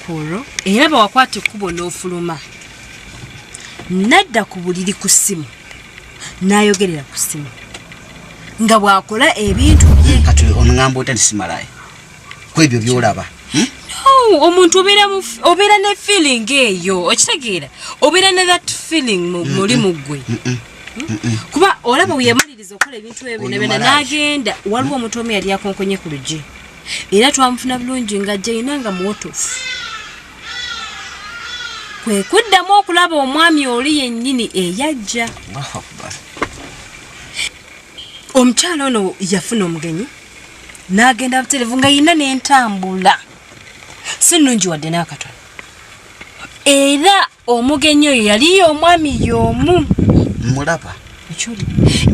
olunaku olwo era bwewakwata ekkubo n'ofuluma, nadda ku buliri ku ssimu, n'ayogerera ku ssimu nga bw'akola ebintu bye. Kati oŋŋamba otya nti simalaya ku ebyo byolaba? Hmm? No, omuntu obeera ne feeling eyo, okitegeera? Obeera ne that feeling muli mu ggwe, kuba olaba bwe yamaliriza okukola ebintu ebyo Oyo byonna byonna, malaya. n'agenda. Waliwo omuntu omu yali akonkonye ku luggi, era twamufuna bulungi nga jayina nga muwotofu. Kwe kuddamu okulaba omwami oli yennyini eyajja. Allahu Akbar. Omukyala ono yafuna omugenyi n'agenda buterevu nga yina n'entambula si nnungi wadde n'akatono, era omugenyi oyo yaliyo omwami y'omu. Mulaba. Ekyuli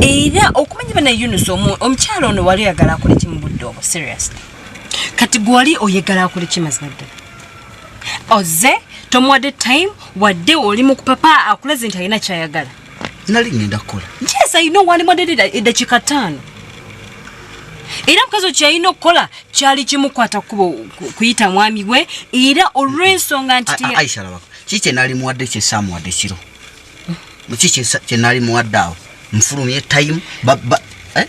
era okumanya bana Yunus, omukyala ono wali oyagala akole ki mu budde obwo? Seriously, kati gwe wali oyagala akole ki? Mazima ddala, ozze tomuwadde time, wadde oli mu kupapa akulaze nti alina kyayagala. Nali ngenda kukola. Yes, I know, walimuwadde eddakiika 5, era mukazi okyo kyalina okukola kyali kimukwata kkubo kuyita mwami we, era olw'ensonga nti Aisha, labako ki kyenali muwadde kyesaamuwadde kiro? Ki kyenali muwadde awo? Nfulumye time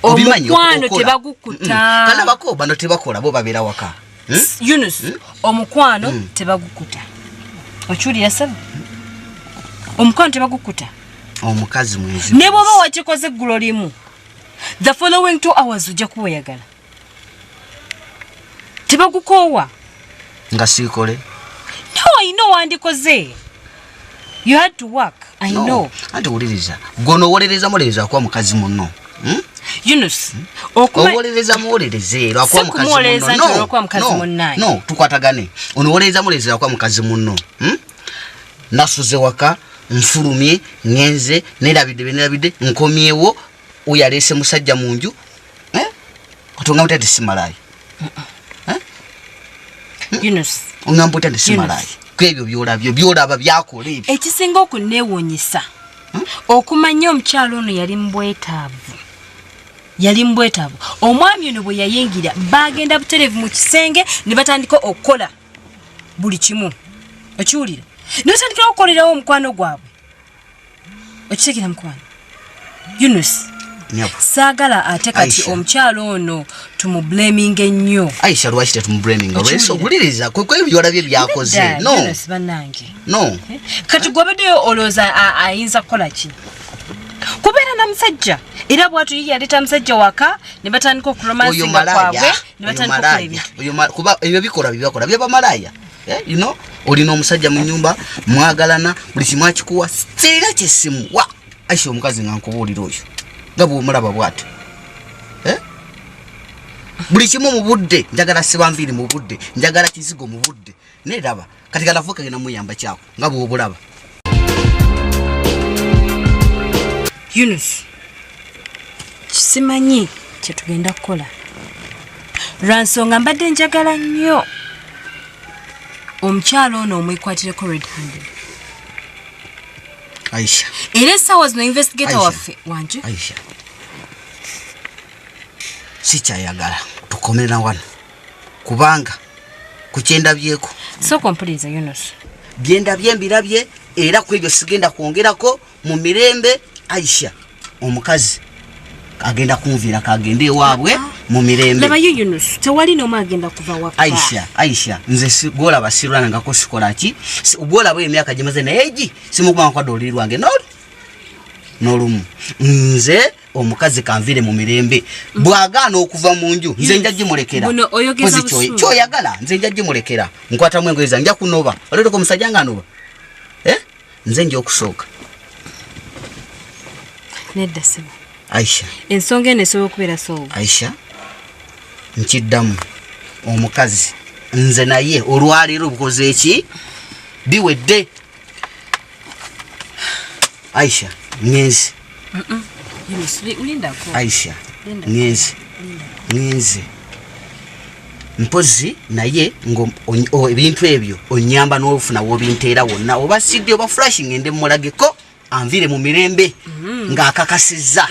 obimanyi Omukwano okola. tebagukuta. Kalabako bano tebakola, bo babeera waka. Hmm? Yunus, omukwano tebagukuta. Okiwulira, saba? Omukwano tebagukuta. Omukazi mwenzi. Ne bw'oba wakikoze eggulo limu, the following 2 hours ojja kuba oyagala. Tebagukoowa. Nga siikole. No, I know wandikoze. You had to work, I No. know. Anti wuliriza, gwono owolereza muwolereza akuwa mukazi munno. Hmm? Yunus, Owolereza muwolereze lwakuwa Si mukazi kumuwolereza munno. nti olw'okuba mukazi No, munnange. no, tukwatagane. Ono owolereza muwolereza lwakuwa mukazi munno. Hmm? Nasuze waka, nfulumye, ŋŋenze, nerabidde byenerabidde, nkomyewo, oyo aleese musajja mu nju. Eh? Kati oŋŋamba otya nti simalaayo? Yunus. Oŋŋamba otya nti simalaayo ku ebyo byolabye, byolaba byakola ebyo? Ekisinga okunneewuunyisa, okumanya omukyalo ono yali mu bwetaavu, yali mu bwetaavu. Omwami ono bwe yayingira, bagenda butereevu mu kisenge ne batandika okukola buli kimu. Okiwulira? Ne batandikirawo okukolerawo omukwano gwabwe. Okitegera, mukwano Yunus? Nyabo. Saagala ate kati Aisha. omukyalo ono tumublaminga ennyo. Aisha, lwaki tetumublaminga? Okiwulira? Olwensowuliriza kwebyo byolabye byakoze. Nedda, No. Yunus, bannange. No. Kati gwabaddeyo olowooza ayinza kukola ki? Kubeera na musajja, era bwatu ye yaleeta musajja waka ne batandika Oyo okuromansinga malaya. kwabwe ne Oyo batandika okukola malaya. ebintu. Oyo kuba ebyo bikolwa byebakola byabamalaaya. Olina omusajja mu nyumba, mwagalana, buli kimu akikuwa, sirina kyesimuwa. Aisha, omukazi nga nkubuulira oyo nga bwomulaba bwatyo. Eh? Buli kimu mu budde, njagala siba nviiri mu budde, njagala kizigo mu budde, naye raba kati kanafu kagenda muyamba kyako nga bwobulaba. Yunus, simanyi kyetugenda kukola lwa nsonga mbadde njagala nnyo omukyalo ono omwekwatireko red handed. Aisha. Era essaawa zino investigator Aisha. waffe wanje. Aisha, sikyayagala tukomerera wano kubanga kukyendabyeko. Sooka ompuliriza, Yunus. Byendabye mbirabye, era ku ebyo sigenda kwongerako. Mu mirembe, Aisha. Omukazi agenda kunviira, kagende ewaabwe mu mirembe. Labayo Yunus, tewali n'omu agenda kuva waka. Aisha, Aisha, nze gwolaba sirwanangako, sikola ki. Gwolaba emyaka gimaze naye gi simukuba nkwadde oluliri lwange nolu n'olumu. Nze omukazi kanvire mu mirembe. Bw'agaana okuva mu nju, nze nja gimulekera. Buno oyogeza Mpozi busungu. kyoyagala nze nja gimulekera, nkwatamu engoye zange, nja kunoba. Olireko omusajja nga anoba? Eh? Nze nja okusooka. Nedda ssebo. Aisha. Ensonga eno esobola okubeera solved. Aisha, nkiddamu, omukazi nze naye olwaleero bukoze eki biwedde. Aisha, ngenze. Yunus, lindako. Aisha. Linda. Ngenze, ngenze. Mpozi naye ebintu ebyo onyamba n'ofuna wobinteera wonna, oba CD oba flash, ngende mulageko anviire mu mirembe ng'akakasizza.